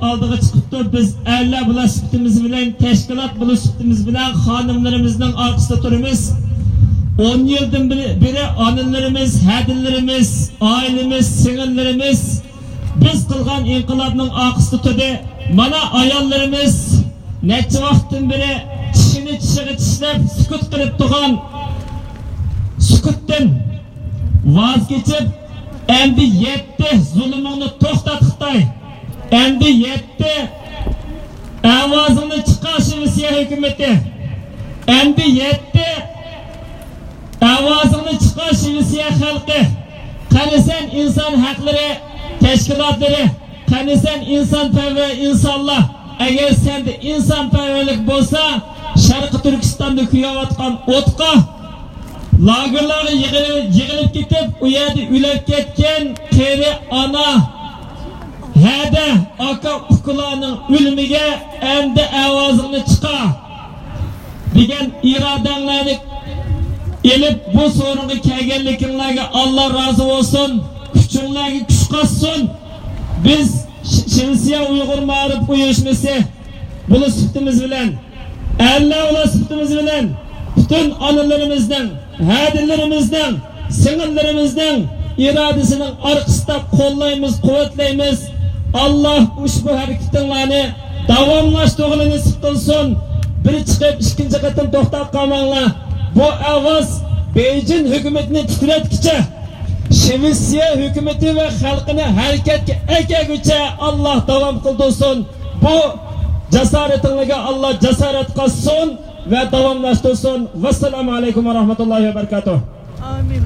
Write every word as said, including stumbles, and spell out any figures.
ئالدىغا چىقىپتۇ. بىز ئەرلەر بولۇش سۈپىتىمىز بىلەن، تەشكىلات بولۇش سۈپىتىمىز بىلەن خانىملىرىمىزنىڭ ئارقىسىدا تۇرىمىز. ئون يىلدىن بېرى، بېرى ئانىلىرىمىز، ھەدىلىرىمىز، ئائىلىمىز، سىڭىللىرىمىز بىز قىلغان ئىنقىلابنىڭ ئارقىسىدا تۇردى. مانا ئاياللىرىمىز نەچچە ۋاقىتتىن بېرى چىشىنى چىشىغا چىشلەپ سۈكۈت قىلىپ تۇرغان، سۈكۈتتىن ۋاز كېچىپ، ئەمدى يەتتى، زۇلۇمۇڭنى توختات خىتاي، ئەمدى يەتتى، ئاۋازىڭنى چىقار شىۋېتسىيە ھۆكۈمىتى، ئەمدى يەتتى، ئاۋازىڭنى چىقار شىۋېتسىيە خەلقى. قېنى سەن ئىنسان ھەقلىرى تەشكىلاتلىرى، قېنى سەن ئىنسانپەرۋەر ئىنسانلار؟ ئەگەر سەندە ئىنسانپەرۋەرلىك بولسا، شەرقىي تۈركىستاندا كۆيۈۋاتقان ئوتقا، لاگېرلارغا يىغىلىپ، يىغىلىپ كېتىپ، ئۇ يەردە ئۆلۈپ كەتكەن قېرى ئانا، ھەدە، ئاكا، ئۇكىلارنىڭ ئۆلۈمىگە ئەمدى ئاۋازىڭنى چىقار دېگەن ئىرادەڭلارنى ئېلىپ، بۇ سورۇنغا كەلگەنلىكىڭلارغا ئاللا رازى بولسۇن، كۈچۈڭلارگە كۈچ قاتسۇن. بىز ش-، شىۋېتسىيە ئۇيغۇر مائارىپ ئۇيۇشمىسى بولۇش سۈپىتىمىز بىلەن، ئەرلەر بولۇش سۈپىتىمىز بىلەن پۈتۈن ئانىلىرىمىزنىڭ، ھەدىلىرىمىزنىڭ، سىڭىللىرىمىزنىڭ ئىرادىسىنىڭ ئارقىسىدا قوللايمىز، قۇۋۋەتلەيمىز. ئاللا ئۇشبۇ ھەرىكىتىڭلارنى داۋاملاشتۇرغىلى نېسىپ قىلسۇن. بىر چىقىپ، ئىككىنچى قېتىم توختاپ قالماڭلار. بۇ ئاۋاز بېيجىڭ ھۆكۈمىتىنى تىترەتكۈچە، شىۋېتسىيە ھۆكۈمىتى ۋە خەلقىنى ھەرىكەتكە ئەكەلگۈچە ئاللا داۋام قىلدۇرسۇن. بۇ جاسارىتىڭلارغا ئاللا جاسارەت قاتسۇن ۋە داۋاملاشتۇرسۇن. ۋەسسالامۇ ئەلەيكۇم ۋە رەھمەتۇللاھى ۋە بەرىكاتۇھ. ئامىن.